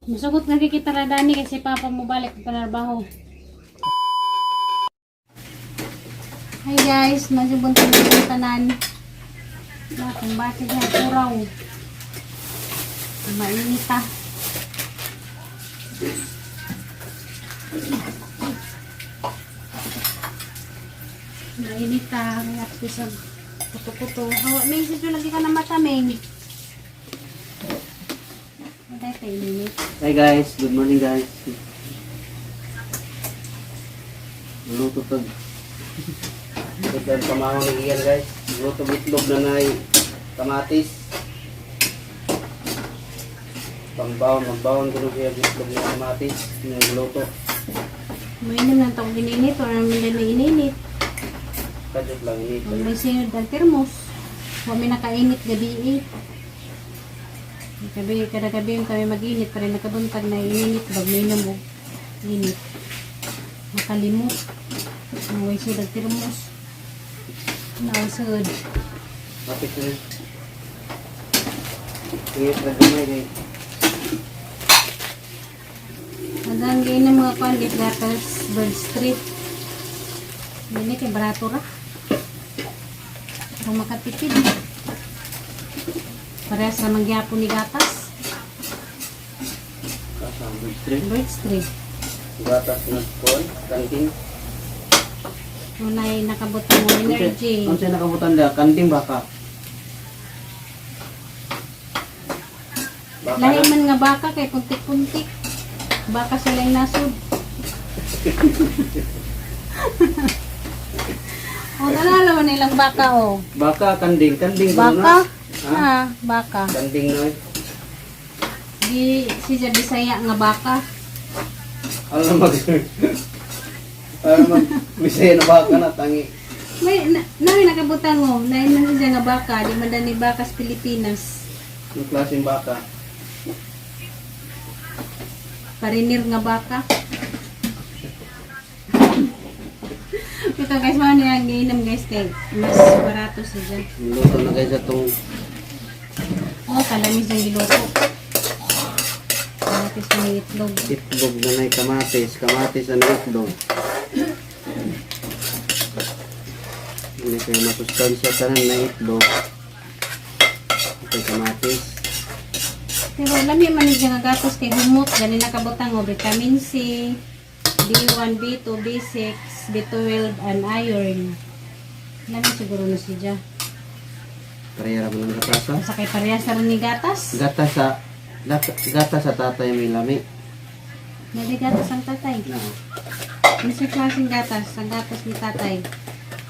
Musugot nga kita ra dani kasi papa mo balik pa trabaho. Hi guys, masubon ta ng tanan. Na kung bakit na kuraw. Mainit ah. Mainit ah, may akses sa kuto-kuto. Hawa, Ming, sidyo lagi ka na mata, Ming. Matay tayo init. Hi guys, good morning guys. Luto to. Ito ang pamahon ni Ian guys. Luto itlog na nay kamatis. Pangbaon, magbaon ko siya itlog na kamatis. Yung luto. Mainom lang itong gininit, wala naman din may ininit. Kadyot lang ini. Kung may sinod ang termos, huwag may nakainit gabi eh. Gabi, kada gabi yung kami mag-init, pero nakabuntag na ininit, bag may mo init. Makalimot. May sud ang termos. Nausod. Kapit na. Tingit na gamay guys. Madang gain ng mga kwan, get gatas, Bird Street. Hindi kay barato ra. Kung makatipid. Parehas ra mangyapon ni gatas. Kasang street. Bird Street. Gatas na kuwan, kanting. Unay nakabutang mo energy. Unsa nakabutan da? Kanting baka. Baka Lahi na. man nga baka kay puntik-puntik. Baka sila yung nasod. O, nalala mo nilang baka o. Baka kanding, kanding ba Baka? na? Ha? Ha, baka. Kanding na. Eh. Di siya Bisaya nga baka. Alam mag Alam mag Bisaya na baka na tangi. May na, nami nakabutan mo, lain man siya nga baka, di man ni baka sa Pilipinas. Yung klaseng baka. Parinir nga baka. Ito guys, mga niya giinom guys kay mas barato siya. Luto na guys atong Oh, kalamis ang giluto. Kamatis na itlog. itlog na may kamatis, kamatis na itlog. Hindi kayo masustansya tanan na itlog. Ito kamatis. Pero lami man siya nga gatos kay humot gani nakabutang og vitamin C, B1, B2, B6, B12 and iron. Lami siguro na siya. Parehara mo ng gatasa. Sa kay parehas ra ni gatas. Gata sa gata sa tatay may lami. Nadi gatas ang tatay. Na. Ano sa klaseng gatas? Ang gatas ni tatay.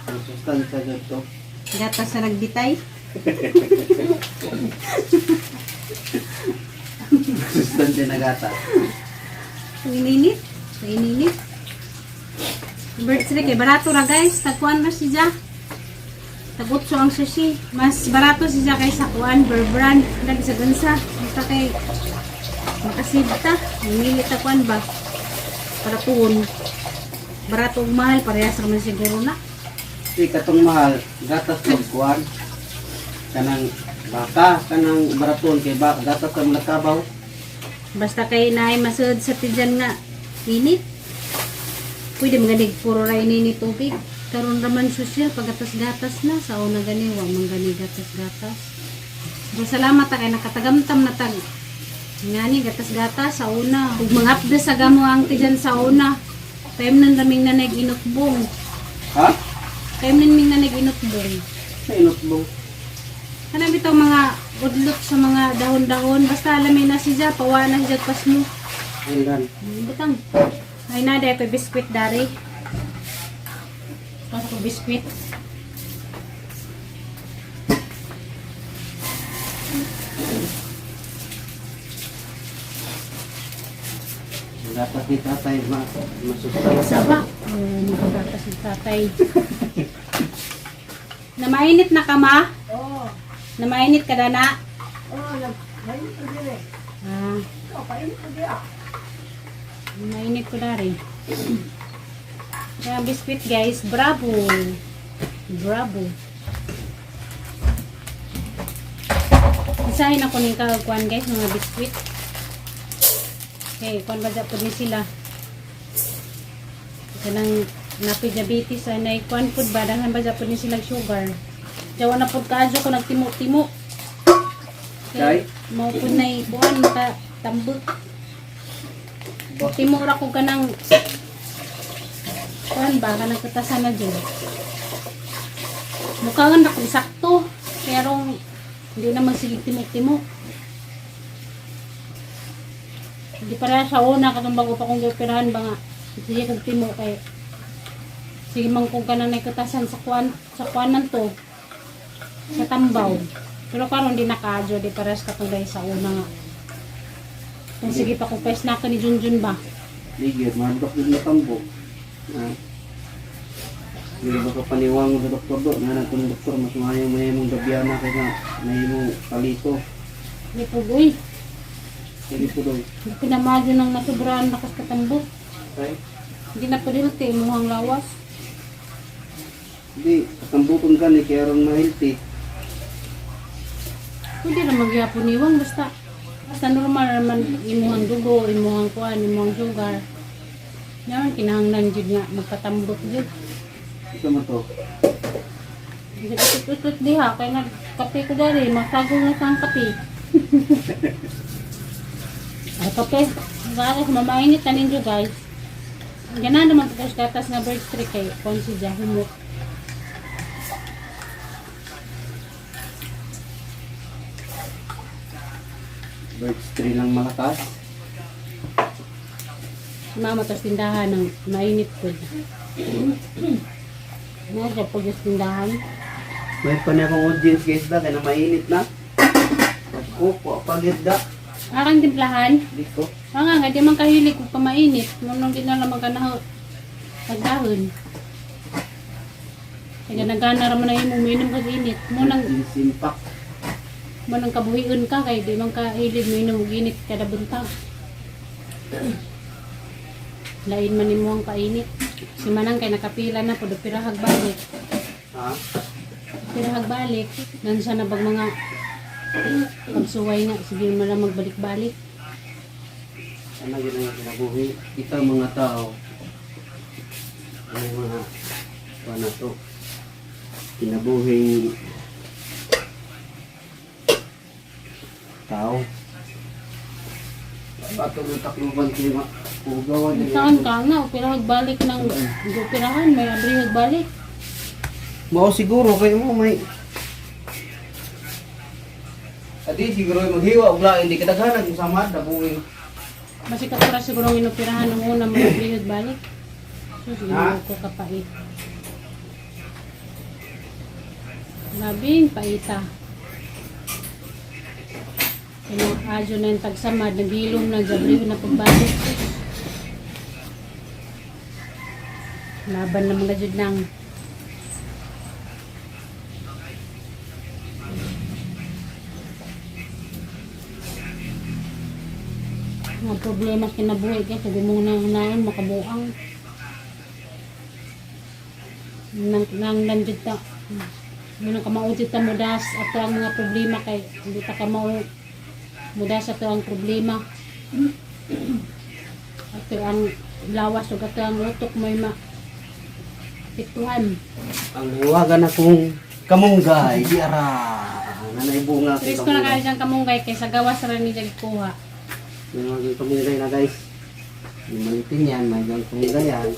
Masustansya dito. Gatas sa nagbitay. Masustansya na gata. Ang ininit. Ang ininit. Bird tree kay barato ra guys. Tagkuan ba siya? Tagutso ang sushi. Mas barato siya kaysa kuan Bear Brand. Dali sa gansa. Basta kay makasibta. Mamili ta kuan ba? Para tuon. Barato ug mahal parehas ra man siguro na. Di katong mahal, gatas og kuan. Kanang baka, kanang baraton kay ba, gatas ang nakabaw. Basta kay naay masud sa tiyan nga init. Pwede mga ganig puro ra ini tubig. Karon ra man social pagatas-gatas na sa una gani wa man gani gatas-gatas. Pero salamat ta kay nakatagamtam na tag ngani gatas-gatas sa una. Ug mangapda sa gamo ang tiyan sa una. Kayom nan raming nanay inutbong. Ha? Kayom nan ming nanay inutbong. Sa inutbong. Kanang bitaw mga udlot sa mga dahon-dahon basta alamin na siya pawa na siya pasmo. Ilan? Butang. Ay na, dahil ko'y biskwit dari. Tapos ko biskwit. Gatas ni tatay, ma masustansya. Saba. Oh, magkagatas ni tatay. Namainit na ka, ma? Oo. Namainit ka na na? Oo, mainit ko din eh. Ah, Oo, painit ko din ah. mainit ko dari. Kaya biskwit, guys. Bravo. Bravo. Isahin ako ng kagkuan, guys, mga biskwit. Kay kuan ba pud ni sila. Kanang napi diabetes ay nay kuan pud ba daghan ba pud ni sila sugar. Jawa na pud kaadyo ko nagtimo-timo. Kay? Mao pud nay kuan maka tambok. Timo ra ko kanang kuan ba kanang katasan na jud. Mukha nga na kung sakto, pero hindi na magsigig timo-timo. Hindi para sa una, katong bago pa kong gioperahan ba nga, sige kong timo kay sige man kung kanang nakatasan sa kuanan to, sa tambaw. Pero karon di nakaadyo, di pares katong dahil sa una nga. Kung sige pa kung pes na ka ni Junjun ba? Ligid, mahadlok din na tambok. Ha? Hindi ba ka paniwang sa doktor do? Nga na itong doktor, mas maayo may mong gabyana kay nga may mong palito. Hindi po, uy. Hindi po doon. Hindi pinamadyo nang nasubrahan na kas katambok. Okay? Hindi na padilte, imuhang lawas. Hindi, katambukon ka ni kaya ron ma-healthy. Pwede na magyapon niwang basta basta normal naman imuhang dugo, imuhang kuan, imuhang sugar. Yan kinahanglan jud nga magpatambok jud. Ito mo to. Utot diha kay nag kape ko diri, masagol na sa ang kape. Ay kape. Guys, mamainit na ninyo guys. Ganahan naman po sa gatas nga bird tree kay kon si Jahumok. Birds tree lang malakas. Si mama tas tindahan ng mainit po. Nasa po sa tindahan. May pa niya akong audience guys da, kaya na mainit na. Pagkupo, pagid da. Akang timplahan. Dito. Ah nga, nga, di man kahilig kung pamainit. Munong di na lang magkanaho. Pagdahon. Kaya nagana raman na yung uminom kag init. Munang, Audience impact. munang kabuhion ka kay di man kahilig minom og init kada buntag. Lain man nimo ang painit. Si Manang kay nakapila na pud pirahag balik. Ha? Pirahag balik. Nansa na bag mga pagsuway nga sige man lang magbalik-balik. Ano yun ang kinabuhi? Kita mga tao. Ano yung mga ano to? Kinabuhing tao. Bato ng takluban kay Ugawan niya. Saan ka nga, operahan balik ng operahan, may abrihag balik. Mao siguro kay mo may Adi siguro maghiwa og lain di kadaghanan kung samad na buhi. Basi katura siguro ang inoperahan ng una may abrihag balik. So, siguro Ha? ko kapait. Labing paita. Kaya adyo na yung tagsamad, naghilom na, jabriho na pagbalik. Laban na mga jud nang mga problema sa kinabuhi kaya kung muna unahan makabuang nang nang nandiyo ta muna ka maudit ta mudas ato ang mga problema kay hindi ta ka mao mudas ato ang problema ato ang lawas ug ato ang utok mo'y ma piktuhan. Ang hiwaga na kong kamunggay di ara. Nanay bunga kay Presko na kayo siyang kamunggay kay sa gawas ra ni jag kuha. May mga kamunggay na guys. Yung malitin yan, may gang kamunggay yan.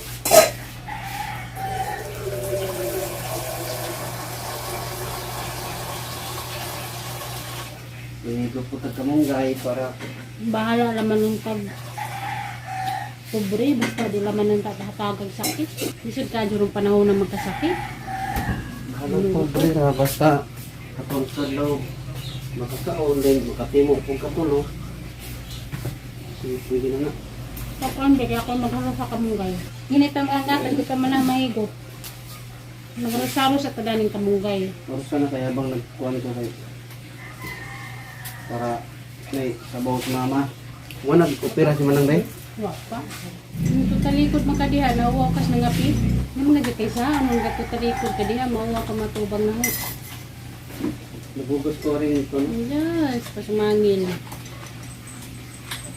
May po tag kamunggay para Bahala naman ng pag pobre basta di laman ng tatatagag sakit. Lisod ka durong panahon na magkasakit. bahalang pobre ra basta atong sa loob makakaon din makatimo kung katulo. Sige, pwede na na. Ako ang kaya ako magharo sa kamunggay. Ginit ang angat, hindi ka man ang mahigop. Magrosaro sa tadaning kamunggay. Oras na kaya bang nagkuhan ko kay para may sabaw sa mama. Wala nag-opera si Manang Day. Wa pa. Yung tutalikod man ka diha, nauwa kas nangapi. Yung mga dito sa anong gatutalikod ka diha, mauwa ka matubang na ho. Nagugas ko rin ito. No? Yes, pasumangin.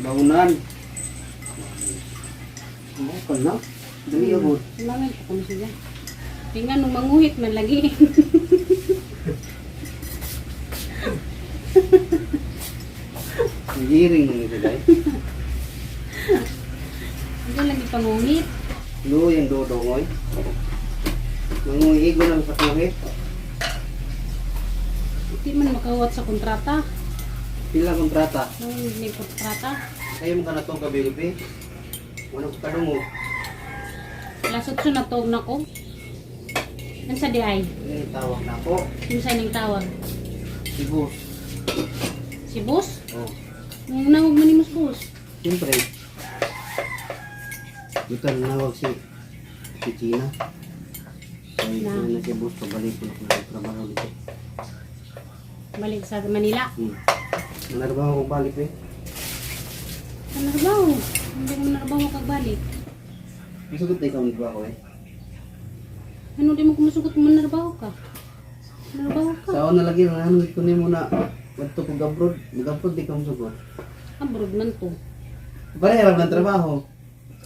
Baunan. Okay na. Dali abot. Kailangan pa kami siya. Tingnan nung manguhit man lagi. Giring man ito guys. Hindi lagi panguhit. Luo yung dodongoy. Manguhigo lang sa kuhit. Hindi man makawat sa kontrata. Pila kontrata. Nung may kontrata. Kayo mo ka na itong gabi-gabi. Wala ko kadungo. Alas 8 na tuog na ko. Ano sa di ay? Ano tawag na ako? Yung sa ining tawag? Si boss. Si boss? Oh. Nung nawag mo ni mas boss. Siyempre. Butan nawag si Gina. Kaya Na. na si boss pabalik ko na kung trabaho dito. Balik sa Manila. Manarbaho ko balik eh. Manarbaho. Hindi mo manarbaho kagbalik. Masugot na ikaw nagbaho eh. Ano di mo kumusugot manarbaho ka? Manarbaho ka. Sa na lagi ano ko nimo na wadto ko abroad, mag-abroad di ka masugot. Abroad man to. Pareha lang ng trabaho.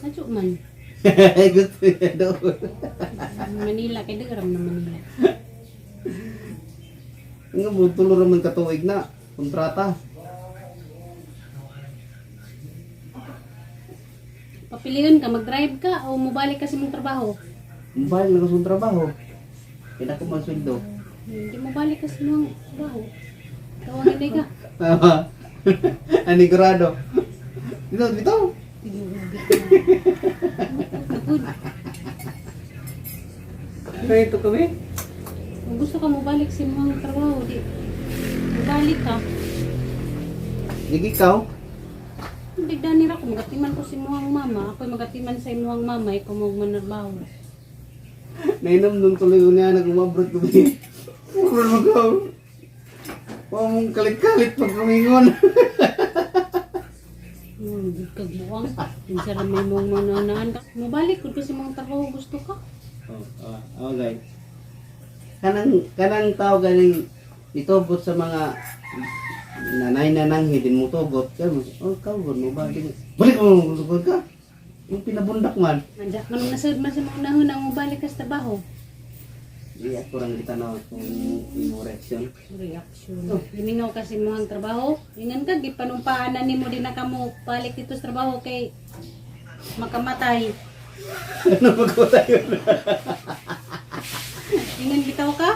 Adyo man. Gusto niya doon. Manila kay dagaram na Manila. Nga mo tulo ra man katuig na kontrata. Papilion ka, mag-drive ka o mobalik ka sa mong trabaho. Mobile na ko sa trabaho. Kaya ko man sweldo. Hindi mo balik ka sa mong trabaho. Tawagin na ka. Tama. Anigurado. Dito, dito. Good. Ito kami. Kung gusto ka mobalik sa mong trabaho, di mobalik ka. Sige ikaw. Hindi dani ra ko magatiman ko sa imong mama. Ako'y magatiman sa imong mama ikaw mo manarbaho. Nainom nung tuloy ko niya nag-umabroad kami. Puro mo ka. Huwag mong kalit-kalit pag kumingon. Kag buwang. Kinsa ra may mong mananaan ka. Mobalik gud ka sa imong trabaho gusto ka. Oh, oh, okay. Kanang tao ganing itugot sa mga nanay nananghi din mo tugot kay mo oh kaw gud mo ba din balik mo tugot ka yung pinabundak man. Manja kanong nasud man sa mga unahon ang mobalik ka sa trabaho. Di ako lang gitanaw kung imo reaction. Reaction. Gimingaw kasi mo ang trabaho. Ingan ka gipanumpaan na nimo din na kamo balik dito sa trabaho kay makamatay. Ano magawa tayo? Ingan bitaw ka?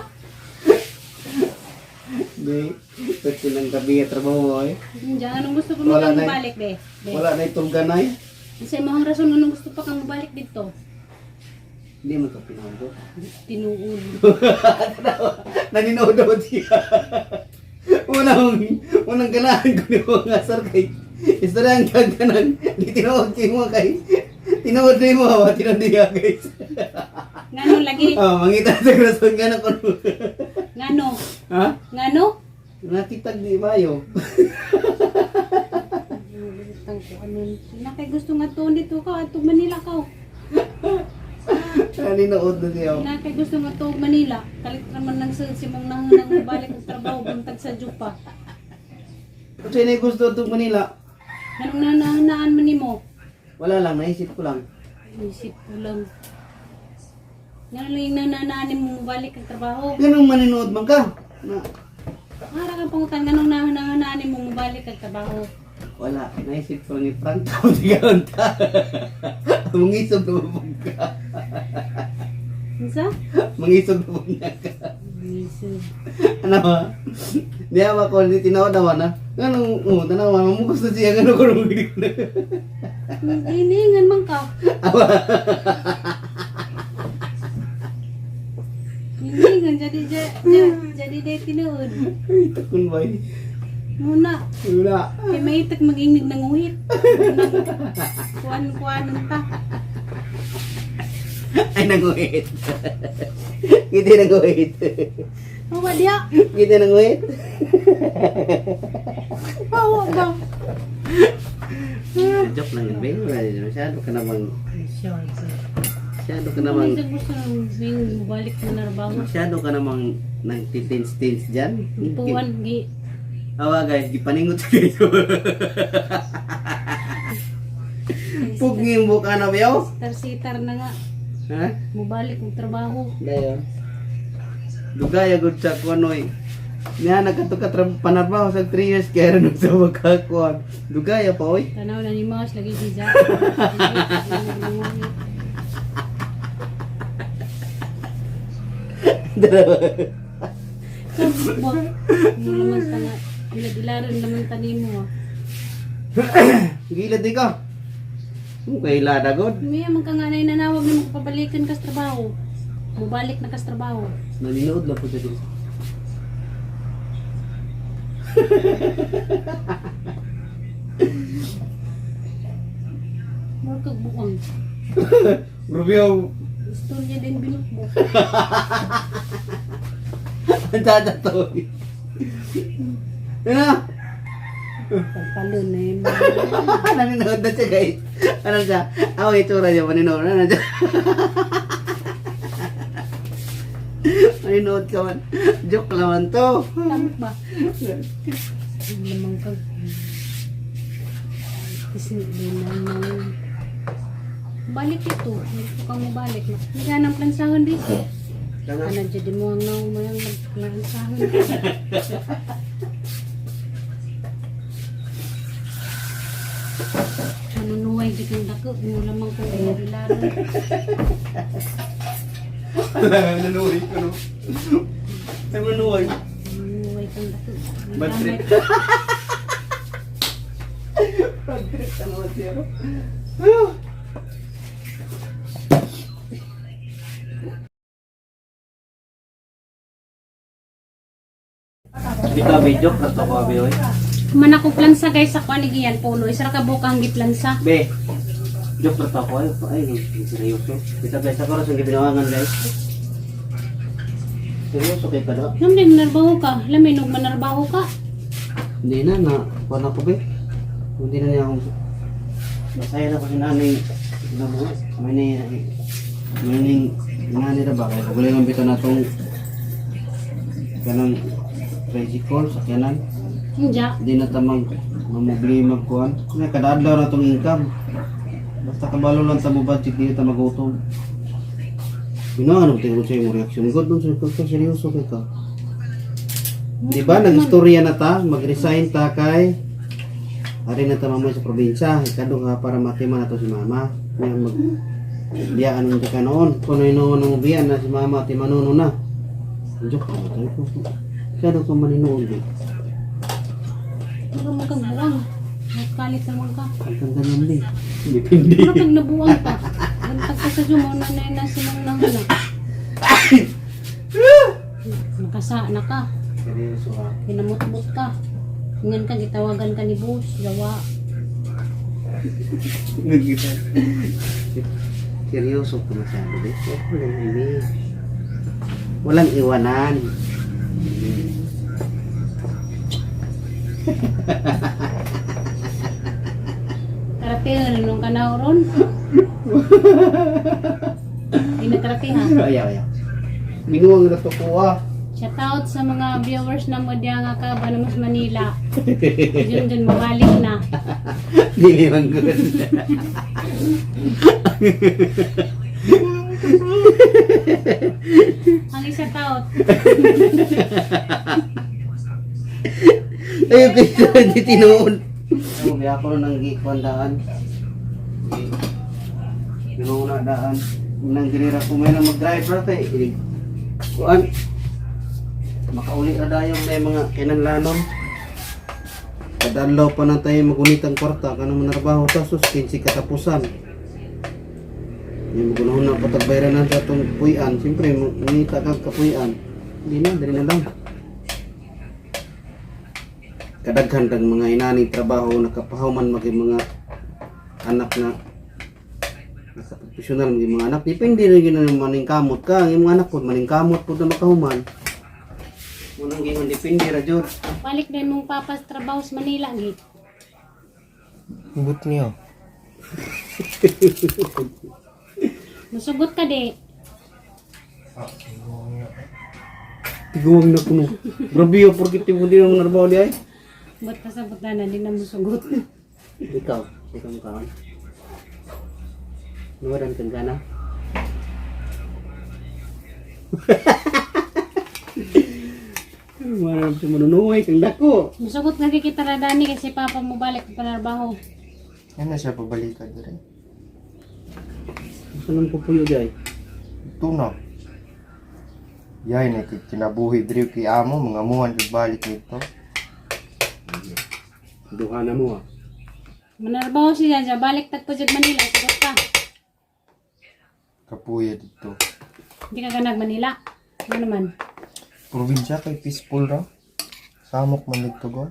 Di, pwede ng gabi at trabaho eh. Diyan anong gusto pa mo Wala kang na eh. mobalik be? Be. Wala na itong ganay. Sa imong rason anong gusto pa kang mobalik dito? Hindi man ka pinago. Tinuod. Naninood daw siya. Unang ganahan ko ni mga sar kay istorya ang gaganan. Di tinuod kay mo kay tinuod na mo hawa tinuod niya guys. Ngano lagi? Oh, mangita sa rason nga na kuno. Ngano? Ha? Ngano? Nakitag di bayo. Tang ko ano. Nakay gusto nga tuon dito ka atong Manila ka. Oh. Naninood na siya. Nakay gusto nga tuog Manila. Kalit raman nang sa simong nang mobalik og trabaho buntag sa Jupa. Kung sino yung gusto itong Manila, Anong nanahanaan man nimo? wala lang, naisip ko lang. Isip ko lang. Ngano lang yung nananaan mo mobalik ang trabaho? Ganun maninood man ka. Na, Ara kang pangutan nganong nanahanaan mo mobalik ang trabaho? wala, naisip ko lang ni Frank tao di ka unta. Mangisog na mabog ka. Unsa? Mangisog na mabog ka. Isip. Ano ba? Di ba ko ni tinaw daw na. Ganun, oh, tanawa mo gusto siya ganun ko nung hindi ko na. Hiningan man ka. Hiningan jadi jadi day tinuod. Ay, takon bay. Muna. Wala. Kay maitag mag-ingnig ng uhit. Kuan-kuan ta. Ay, nanguhit. Ngiti nanguhit. Hawa diya. Ngiti nanguhit. Hawa ba? Joke lang yun, babe. Wala yun. Masyado ka namang, masyado ka namang, Hindi gusto nang yung balik na narbaho. masyado ka namang nang titins-tins dyan. Puan gi. Awa guys, gipaningot sa kayo. Pug ng buka na bayaw. Sitar-sitar na nga. Ha? Mubalik og trabaho. Dayo. Dugay agud sa kunoy. Niya nagkatuka panarbaho sa 3 years kaya rin sa magkakuan. Dugay pa oy. Tanaw na ni Mouse lagi si Jack. Mo naman ta nga. Ilad-ilaran naman ta nimo ah. Gilad di ka. Okay, lada god. Miya man ka nga nay nanawag na magpabalikan kas trabaho. Mubalik na kas trabaho. Naninood lang po siya dito. Mura kag buang. Rubio, Istorya din binukbok. ang tatatoy. Ano? Pagpalon na yun. Naninood na siya guys. Ano siya? Ako itsura niya, maninood na siya. Maninood ka man. Joke naman to. Tama ba? Hindi naman kag... Kasi hindi naman... Balik ito. Hindi ko kang mabalik. Hindi ka ng plansahon di. Ano dyan di mo ang naumayang magplansahon. Manunuway di kang dako. Mo lamang kung ilaro. Nanunuwi ko no. Ay, manunuwi. Manunuway kang dako. Bad trip. Bad trip ka naman siya. Ayaw. Hindi ka video, prato ko abi oy. Man ako plansa guys sa kuan ni Gian Polo. Isa ra ka bukang giplansa. Be. Joke prato ko ay ay seryoso. Kita guys ako ra sa gibinawangan guys. Seryoso kay kada? Nam din manarbaho ka. Lamin og manarbaho ka. Hindi na na kuan ako be. Hindi na niya akong masaya na ko si nanay. Ano mo? May ni may ning nanay ra ba kay pagulay man bitaw na tong kanang tricycle sakyanan. Inja. Hindi na tamang mamubli magkuan. Nga kada adlaw na tong income. Basta kabalo lang sa mo budget di na ta magutom. Ginawa ano tingnan sa imong reaction. God dun sa seryoso kay ka. Di ba nag-istorya na ta, mag-resign ta kay ari na ta mamay sa probinsya, ikado nga para matima na to si mama. Nga mag biyaan mo ka noon. Kuno noon ang biyaan na si mama timanuno na. Joke ko to. Ikado ko maninuon di. Mura mo kang buang. Nagkalit naman ka. Ang ganda naman di. Depende. Mura kang nabuang ka. Bantag ka sa Zoom, na na na silang nang ano. Nakasa na ka. Seryoso ka. Pinamutmut ka. Ingan ka, gitawagan ka ni boss. Gawa. Seryoso ko masyado di. Walang ini. Walang iwanan. Karate, nung ka na ron. Inakarate ha. Ayaw, ayaw. Binuwang na to ko ah. Shout out sa mga viewers na mo diya nga ka ba mas Manila. Diyan dyan mabalik na. Dili man good. Ang isa out. Ayun, kaya hindi tinuon. Ako, biya ko nang gikuan daan. Binuuna daan. Nang ginira ko may nang mag-drive ra kay. Ilig. Kuan. Makauli ra dayon may mga kinanlanon. Kadalaw pa na tayo magunitang kwarta kanang manarbaho ta sus 15 katapusan. Yung magunahon na patagbayran na sa atong puyan. Siyempre, manita kang kapuyan. Hindi na, dali na lang. Kadaghan kang mga inaning trabaho nakapahuman maging mga anak na nakaprofesional maging mga anak. Depende rin yun na maningkamot ka. Ang imong anak ko, maningkamot po na makahuman. Munang gingon, depende ra jud. Balik na imong papa sa trabaho sa Manila gi. But niyo. Musugot ka di. Tiguang na kuno. Grabe yung porkit mo din ang narbaho di ay. Ba't kasabot na na di na musugot. Ikaw, ikaw mo kaon. Nuwaran kang gana. Nuwaran sa manunuhay kang dako. Musugot nga kita ra dani kasi papa mo balik pa trabaho. Yan na siya pabalikan dire. Gusto nang pupuyo di ay. Ito na. Yay na kay kinabuhi diri kay amo mga muhan kag balik nito. Duha na mo ah. Manarbaho si Jaja, balik tagpo jud Manila, sugot ka. Kapuya dito. Hindi ka ganag Manila. Ano naman? Probinsya kay peaceful ra. Samok man dito go.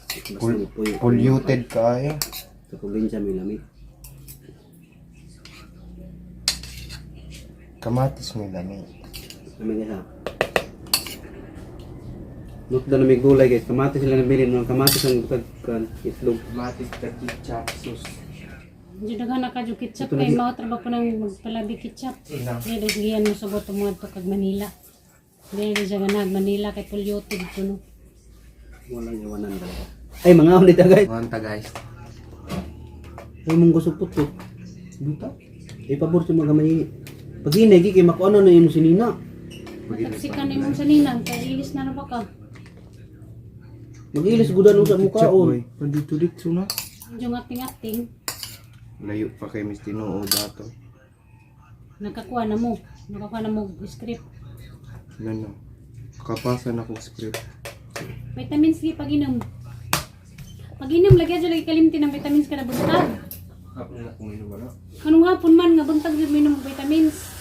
Basta magpuyo. Polluted kaayo. Sa probinsya may lami. Kamatis may lami. Lami guys ah. Nutda na may gulay guys. Kamatis sila nabili. Mga kamatis ang butag kan itlog. Kamatis ta ketchup sus. Diyo daghan na kadyo ketchup Ito kay lagi. mao trabaho po nang magpalabi ketchup. Ina. Dili giyan mo sugot mo adto kag Manila. Dili siya ganag Manila kay polluted kuno. Walang iwanan talaga. Ay, mga ulit ah, guys. Manta guys. Ay, mong gusto po to. Buta. Ay, pabor sa mga may... Pag hinay, kay makuano na yung sinina. Mataksikan imong saninang kay ilis na ra ba ka. Mag-ilis gudan sa mukhaon. Pandito dito na. Medyo ngating-ngating. Layo pa kay Miss Tinuod ato. Nakakuha na mo. Nakakuha na mo script. Ano? Kapasa na kong script. Vitamins gi pag-inom. Pag-inom lagi jud lagi kalimti ng vitamins kada buntag. Hapon na kung inom wala. Anong hapon man nga buntag jud minom og vitamins.